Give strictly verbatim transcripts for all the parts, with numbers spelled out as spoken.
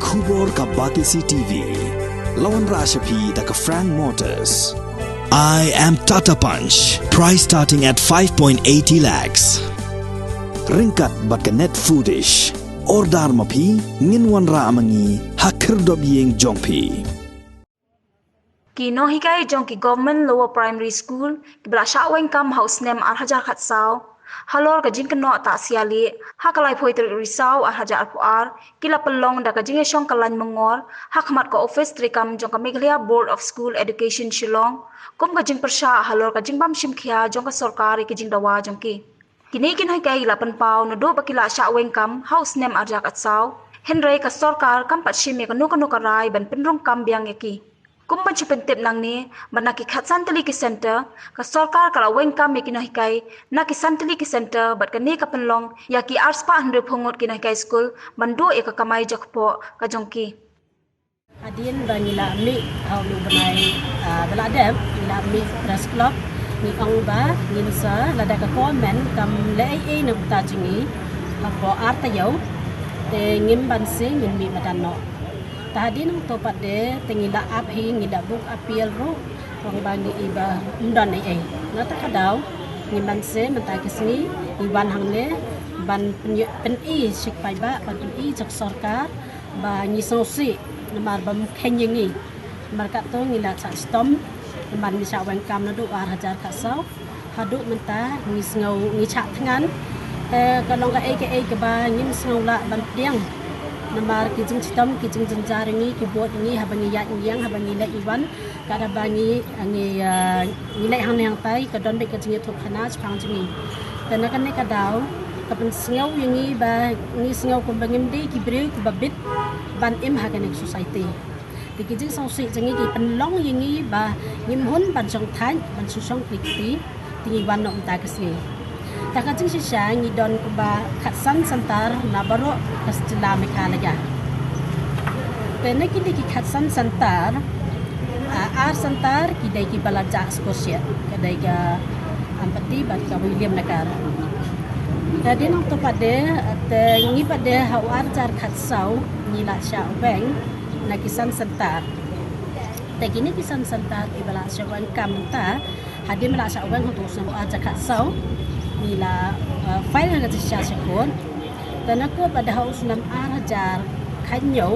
Khubor ka Batesi T V. La wanrah sha phi da ka Frank Motors. I am Tata Punch. Price starting at five point eighty lakhs. Ryngkat bad ka Net Foodish. Order ma phi, ngin wanrah ma ngi ha khyrdop ïing jong phi. Ki nonghikai jong ki Government Lower Primary School kiba la shah weng kam ha u snem ar hajar khatsaw halor ka jingkynnoh tah sialieh ha ka laiphew tarik Risaw ar hajar arphew ar, ki la pynlong da ka jingïashong kyllain myngor ha khmat ka ophis treikam jong ka Meghalaya Board of School Education Shillong, kum ka jingpyrshah halor ka jingbym shim khia jong ka sorkar ïa ki jingdawa jong ki. Kine ki nonghikai la pynpaw naduh ba ki la shah weng kam ha u snem ar hajar khatsaw, hynrei ka sorkar kam pat shim ïa kano kano ka rai ban pynrung kam biang ïa ki. Kum ban shu pyntip nangne, ba na ki khatsan tylli ki center, ka sorkar ka la weng kam ïa ki nonghikai na ki san tylli ki center, bad kane ka pynlong ïa ki arspah hynriewphew ngut ki nonghikai skul ban duh ïa ka kamai jakpoh ka jong ki. Hadien ba ngi la mih ha u bnai, ah, ba la dep, ngi la mih press club, ngi ong ba ngin sa, lada ka government kam leh ei ei na ka bynta jong ngi hapoh ar taïew, te ngim banse ngin mih madan noh. Te hadien hangto pat de te ngi la ap hi, ngi la buh appeal ruh, ong ba ngi i ba ym don ei ei. Na kata ka daw ngim banse, mynta ka sngi ngi wan hangne ban pyn-, pyni sha ki paidbah, ban pyni sha ka sorkar ba ngi sngewsih namar ba ym kheiñ ïa ngi. Namar katto ngi la shah shitom namar ngi shah weng kam naduh ar hajar khatsaw haduh mynta, ngi sngew ngi shah thngan. Te ka long kaei kaei kaba ngim sngew lah ban pdiang. Namar ki jingshitom, ki jingjynjar ïa ngi, ki bud ïa ngi haba ngi ïaid ngi ïeng, haba ngi leit ngi wan, ka da ba ngi, ngi, ah, ngi leit hangne hangtai, ka don beit ka jingïathuhkhana shaphang jong ngi. Te na kane ka daw ka pynsngew ïa ngi ba ngi sngew kumba ngim dei ki briew kiba bit ban im ha kane ka society. Te ki jingsngewsih jong ngi ki pynlong ïa ngi ba ngim hun ban shong thait, ban shong shong kti kti, te ngi wan noh mynta ka sngi. Te ka jingshisha ngi don kumba khatsan center na baroh ka jylla Meghalaya. Te na kine ki khatsan center, ah, ar center ki dei kiba la jah sha Khyrshit, ka dei ka Ampati bad ka Williamnagar. Te hadien hangto pat de, te ngi pat de ha u ar hajar khatsaw ngi la shah weng na ki san center. Te kine ki san center kiba la shah weng kam mynta, hadien ba la shah weng hangto u snem ar hajar khatsaw, ngi la, eh, file ha ka jingshisha sha court. Te na court pat de ha u snem ar hajar khathynñiew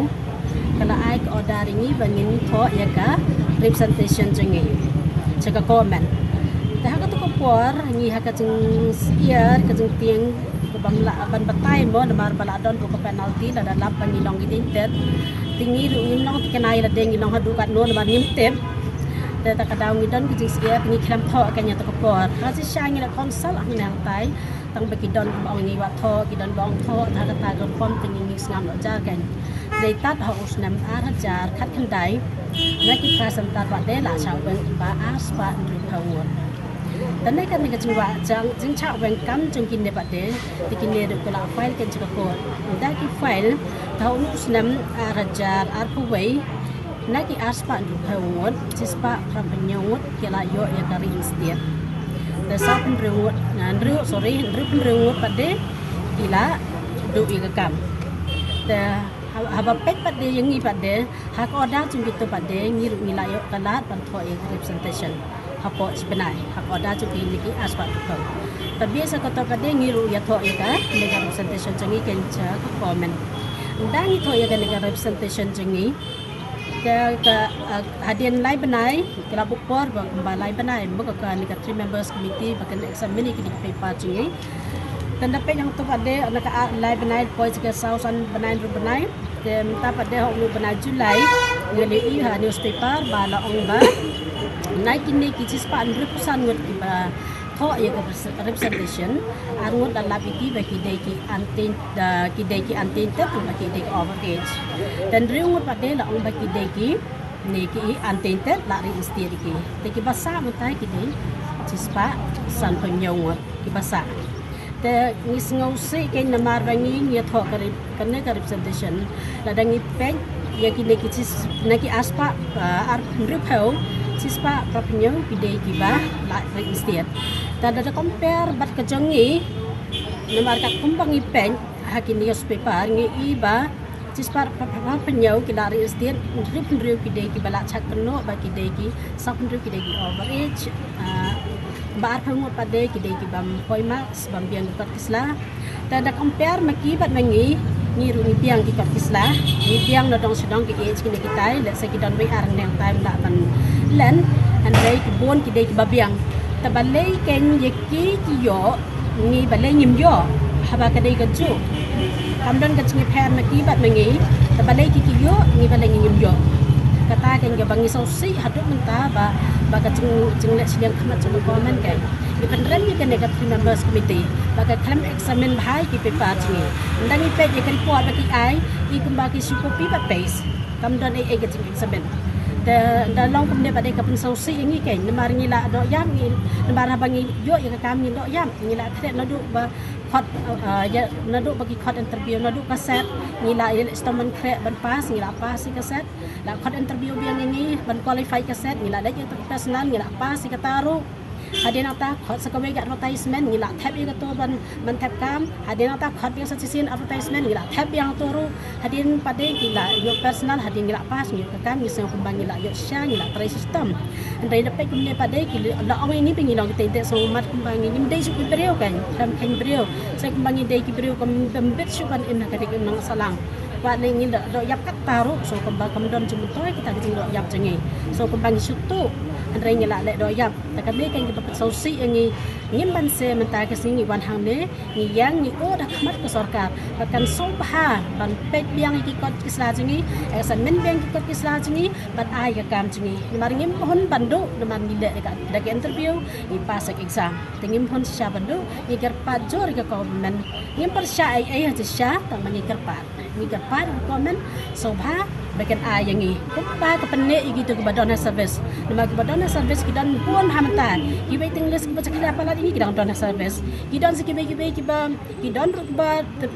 ka la ai ka order ïa ngi ba ngin thoh ïa ka representation jong ngi sha ka government. Te ha kato ka por ngi ha ka jingsyiar, ka jingtieng, ka bym lah ban batai mo, namar ba la don ruh ka penalty lada lap ba ngi long ki dientet. Te ngi ruh ngim long thikna ïa lade ngi long haduh katno namar ngim tip. Te kata ka daw ngi don ki jingsyiar, te ngi khlem thoh kein ha kato ka por. Ha ka jingshisha ngi la consult hangne hangtai, tang ba ki don ba ong ngi wat thoh, ki don ba ong thoh, te ha kata ka rukom te ngi ngim sngap noh jar kein. Dei tad ha u snem ar hajar khatkhyndai na ki phra center pat de la shah weng kumba arspah hynriewphew ngut. Te na kane ka jingwah jong, jingshah weng kam jong kine pat de, te kine ruh ki la file kein sha ka court. Ynda ki file, te ha une u snem ar hajar arphew wei, na ki arspah hynriewphew ngut, shispah phraphew hynñiew ngut ki la ïoh ïa ka reinstate. Te sawphew hynriew ngut, ah, hynriew, sorry, hynriewphew hynriew ngut pat de ki la duh ïa ka kam. Te ha-, haba peit pat de ïa ngi pat de, ha ka order jong kito pat de ngi ruh ngi la ïoh ka lad ban thoh ïa ka representation hapoh shi bnai, ha ka order jong kine ki arspah hynriewphew. Te biang sa kato pat de ngi ruh ïa thoh ïa kane ka representation jong ngi kein sha ka government. Ynda ngi thoh ïa kane ka representation jong ngi, te ka, ah, hadien lai bnai, ki la buh por ba kumba lai bnai, mo ka, kane ka three members committee ba kin examine ïa kine ki paper jong ngi. Te ynda peit hangto pat de na ka, ah, lai bnai poi sha ka saw san bnai hynriew bnai. Te mynta pat de ha une u bnai July ngi la ïohi ha newspaper ba la ong ba na kine ki shispah hynriewphew san ngut kiba thoh ïa ka repres-, representation, ar ngut la lap ïa ki ba ki dei ki untaint-, ah, ki dei ki untainted, ba ki dei ki overage. Te hynriew ngut pat de la ong ba ki dei kine ki untainted, la reinstate ïa ki. Te kiba sah mynta ki dei shispah sanphew hynñiew ngut kiba sah. Te ngi sngewsih kein namar ba ngi, ngi ïathoh ka rep-, kane ka representation. Lada ngi peit ïa kine ki shis-, na ki arspah, ah, ar, hynriewphew, shispah phraphew hynñiew ki dei kiba la reinstate. Te lada compare bad ka jong ngi, namar katkum ba ngi peit ha ki newspaper ngi i ba Chispah arphew hynñiew ki la reinstate, hynriew hynriew ki dei kiba la chak kynnoh ba ki dei ki, sawphew hynriew ki dei ki overage, ah, ba arphew ngut pat dei ki dei ki bym poi marks, bym biang ki kot ki sla. Te da compare ma ki bad ma ngi, ngi ruh ngi biang ki kot ki sla, ngi biang na dong sha dong ki age kine kitai, lehse ki don wei ar neng time lah ban len, hynrei ki bun ki dei kiba biang. Te balei kein ïa ki ki ïoh, ngi balei ngim ïoh, haba ka dei kajuh. Kam don ka jingïapher ma ki bad ma ngi, te balei ki ki ïoh, ngi balei ngi ngim ïoh. Kata kein kaba ngi sngewsih haduh mynta ba, ba ka jing, jingleh shiliang khmat jong ka government kein. Ngi pynrem ïa kane ka three members committee ba ka khlem examine bha ïa ki paper jong ngi. Ynda ngi peit ïa ka report ba ki ai, i kumba ki shu copy bad paste. Kam don ei ei ka jingexamine. Te da long kumne pat dei ka pynsngewsih ïa ngi kein, namar ngi la doh ïap, ngi, namar haba ngi ïoh ïa ka kam ngi doh ïap, ngi la thret naduh ba khot, uh, ïa, naduh ba ki khot interview, naduh ka set, ngi la ïa leh shitom ban khreh ban pass, ngi la pass ïa ka set, la khot interview biang ïa ngi ban qualify ka set, ngi la leit ïa ka personal, ngi la pass ïa kata ruh. Hadien nangta khot sa kawei ka advertisement, ngi la thep ïa kato ban, ban thep kam. Hadien nangta khot biang sa shisien advertisement, ngi la thep biang kato ruh. Hadien pat de ngi la ïoh personal, hadien ngi la pass, ngi ïoh ka kam, ngi sngew kumba ngi la ïoh shisha, ngi la trei shitom. Hynrei da peit kumne pat de ki la ong ïa ngi ba ngi long kitei te sngewmat kumba ngi ngim dei shuh ki briew kein, khlem kheiñ briew. Sa kumba ngi dei ki briew kum bym bit shuh ban im ha ka ri ka nong sahlang. Wat lei ngi la doh ïap katta ruh, so kumba kam don jingmyntoi kita ki jingdoh ïap jong ngi. So kumba ngi shu tuh, hynrei ngi la leh doh ïap. Te kane kein kaba pynsngewsih ïa ngi, ngim banse mynta ka sngi ngi wan hangne, ngi ïeng ngi ong da khmat ka sorkar ba kan sngewbha ban peit biang ïa ki kot ki sla jong ngi, examine biang ki kot ki sla jong ngi, ban ai ka kam jong ngi. Namar ngim hun ban duh, namar ngi leh da ka, da ka interview, ngi pass ïa ka exam. Te ngim hun shisha ban duh, ngi kyrpad jur ïa ka government. Ngim pyrshah ei ei ha shisha, tang ba ngi kyrpad. Ngi kyrpad ïa ka government sngewbha ba kan ai ïa ngi. Kumba ka pynleit ïa kito kiba don ha service. Namar kiba don ha service ki don bun ha mynta. Ki waiting list kiba jakhlia palat ïa ngi ki dang don ha service. Ki don sa kiba kiba kiba ki don ruh kiba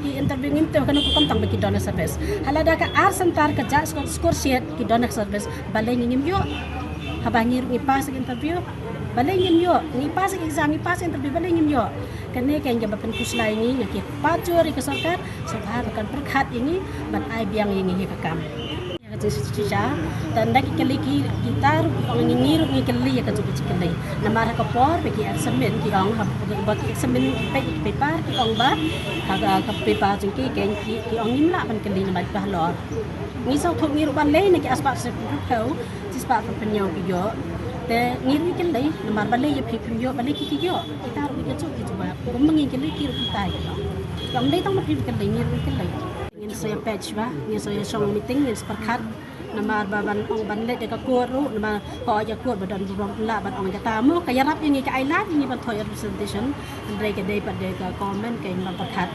ki interview ngim tip kano ka kam tang ba ki don ha service. Hala da ka ar center ka judge score, score sheet ki don ha service. Balei ngi ngim ïoh? Haba ngi ruh ngi pass ïa ka interview. Balei ngim ïoh? Ngi pass ïa ka exam, ngi pass ïa ka interview, balei ngim ïoh? Kane kein kaba pynkhuslai ïa ngi, ngi kyrpad jur ïa ka sorkar sngewbha ba kan pyrkhat ïa ngi ban ai biang ïa ngi ïa ka kam. Ïa ka jingshisha, te ynda ki kylli ki, kita ruh ki ong ïa ngi, ngi ruh ngi kylli ïa ka jong ka jingkylli. Namar ha ka por ba ki examine ki ong, ha ba ki examine ki peit ki paper ki ong ba ha ka, ka paper jong ki kein ki, ki ong ngim lah ban kylli namar ki halor. Ngi sngewthuh ngi ruh ban lei na ki asbah sep phew, chispah phew hynñiew ki ïoh. Te ngi ruh ngi kylli namar balei ïa phi phim ïoh, balei ki ki ïoh. Kita ruh ki ïoh ki jubab. Kum ma ngi kylli ki ruh kita ïoh. Kam dei tang ma phi kylli, ngi ruh ngi kylli. Ngin sa ïa peit shuwa, ngin sa ïa shong meeting, ngin sa pyrkhat. Namar ba ban ong ban leit da ka court ruh, namar ka ong ïa court ba don burom lah ban ong ïa kata mo, ka ïarap ïa ngi, ka ai lad ïa ngi ban thoh ïa representation. Hynrei ka dei pat de ka government ka ïa ban pyrkhat.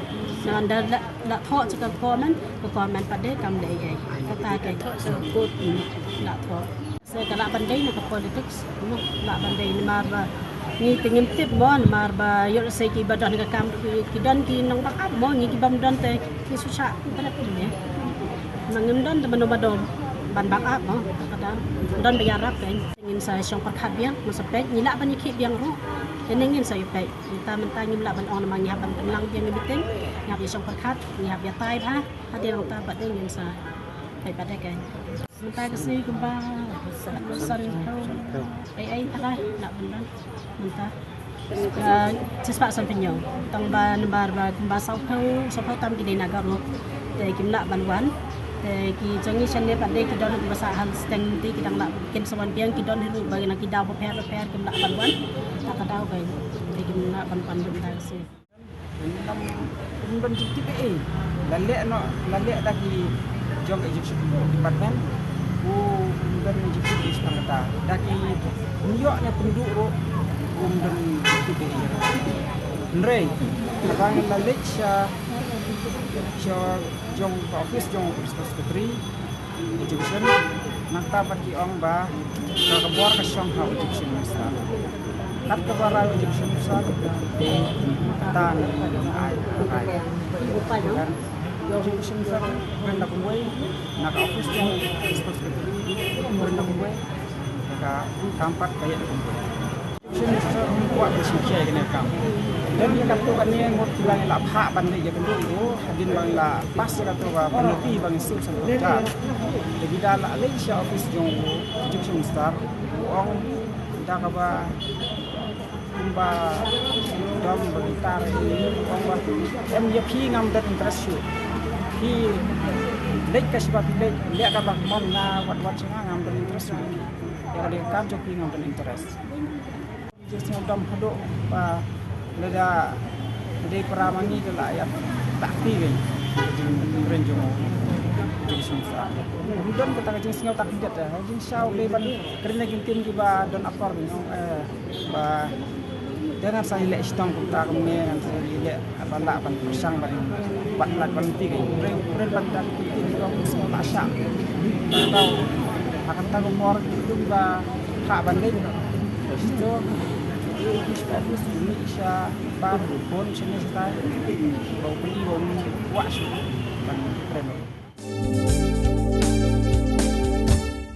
Namar da la, la thoh sha ka government, ka government pat de kam leh ei ei. Kata ka thoh sha court, hmm, la thoh. Sa ka lah ban dei na ka politics, mo, lah ban dei namar ba ngi te ngim tip mo, namar ba ïoh lehse kiba don ka kam ki, ki don ki nong back up mo, ngi ki bym don te ki shu shah interest ne. Ma ngim don te mano ba don ban back up mo, kata don ba ïarap kein. Ngin sa shong pyrkhat biang, ngin sa peit, ngi lah ban ïakhih biang ruh. Te ne ngin sa ïa peit. Mynta mynta ngim lah ban ong namar ngi hap ban pynlang biang ïa meeting, ngi hap ïa shong pyrkhat, ngi hap ïa tai bha. Hadien nangta pat de ngin sa peit pat de kein. Mynta ka sngi kumba san phew. Ei ei tala lah ban don mynta. Ka chispah san phew. Tang ba namar ba kumba saw phew, saw phew tam ki dei na Garo. Te kim lah ban wan. Te ki jong ngi shen ne pat de ki don ba sah ha steng te ki dang lah kin sa wan biang, ki don hi ruh ba na ki daw bapher bapher kim lah ban wan. Ta ka daw kein. Te kim lah ban wan mynta ka sngi. Ym, ym don jingtip ei ei. La leh noh, la leh da ki jong education department. Ym don jingtip ei ei tang kata. Da ki ym ïoh ne pynduh ruh. Ym don jingtip ei ei. Hynrei haba ngi la leit sha, sha jong ka office jong u Principal Secretary Education, nangta pat ki ong ba ka, ka bor ka shong ha u Education Minister. Kat kaba rai u Education Minister, kata ngi ai rai. Kan, u Education Minister kren da kumwei, na ka office jong u Principal Secretary kren da kumwei, ka kam pat ka ïa da kumwei. Shin sa kwah ban sngewthuh ïa kane ka kam. Dan ïa kato kane ngut ki ba ngi la phah ban leit ïa ka duh duh hadien ba ngi la pass ïa kato ba ban ïa phi ba ngi suk sngewthuh. Te ki da la leit sha office jong u Education Minister, u ong da kaba kumba dom ba ki tar ïa u ong ba em ïa phi ngam don interest shuh. Phi leit ka shiba phi leit leh kaba mon na wat wat sha nga ngam don interest shuh. Ïa ka dei ka kam jong phi ngam don interest. Jingsngewdom haduh ba lada dei para ma ngi da la ïa takti keiñ. Jingkren jong u Education Minister. Ym don kata ka jingsngew tak khyndiat, eh. Jingsngew dei ban kren na ki ktien kiba don akor keiñ, eh, ba dei ngan sa ïaleh shitom kumta kumne ngan sa ïaleh ba lah ban pyrshang ban bat lad ban ti keiñ. Kren, kren ban da ki ktien kiba ym sngew lashai. Tau ha kata ka por kitu kiba phah ban leit. Shisha, shisha, ba bun shane shatai. Ba u pynï ba u kwah shuh ban kren.